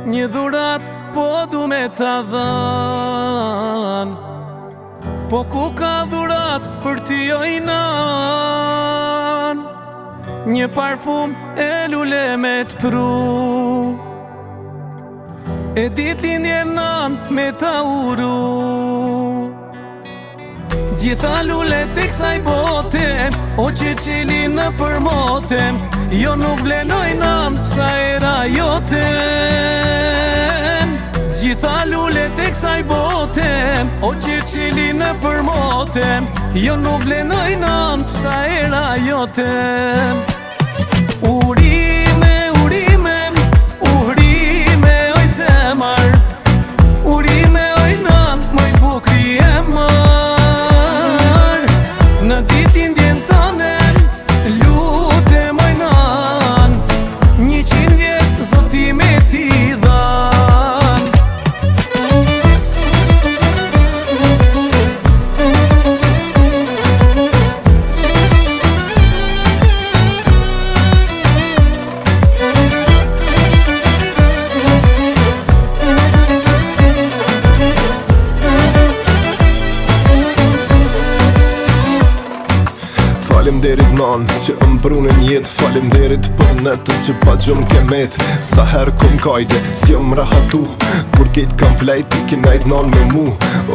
Një dhuratë po du me ta dhan Po ku ka dhuratë për ty oj nan Një parfum e lule me t'pru E ditëlindjen nan me ta uru Gjitha lulet e kësaj bote O që çilin nëpër mote Jo nuk vlen oj nan sa era jote Gjitha lulet e kësaj bote O që çilin nëpër mote Jo nuk vlen oj nan sa era jote Urime, urime, urime oj zemër Urime oj nan, moj bukri e mar Në ditëlindjen tane, lutem oj nan 100 vjet zoti me t'i dhan Falemderit nan që më prune n'jetë Falemderit për netët që pa gjumë ke met Sa herë kom kajte, s'jom rahatu Kur kejt kam flejt, ti ke nejt nan me mu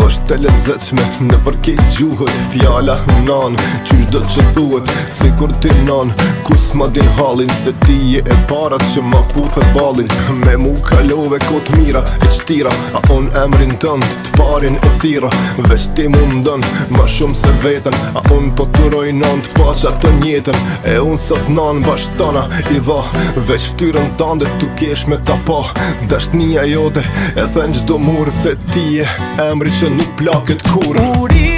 është e lezetshme nëpër kejt gjuhët Fjala nan, qysh do që thuhet Sikur ti nan, kur s'ma din hallin Se ti je e para që ma puthe ballin Me mu kalove kohë t'mira e qtira A unë emrin tënd t'parin e thirra Veç ti mu m'don, ma shumë se veten A unë po t'uroj nan t'paça të jetën E unë sot nan bash tana i dha Veç ftyrën tande tu kesh me ta pa Dashtnia jote e then çdo mur Se ti je emri që nuk plaket kurrë Urime.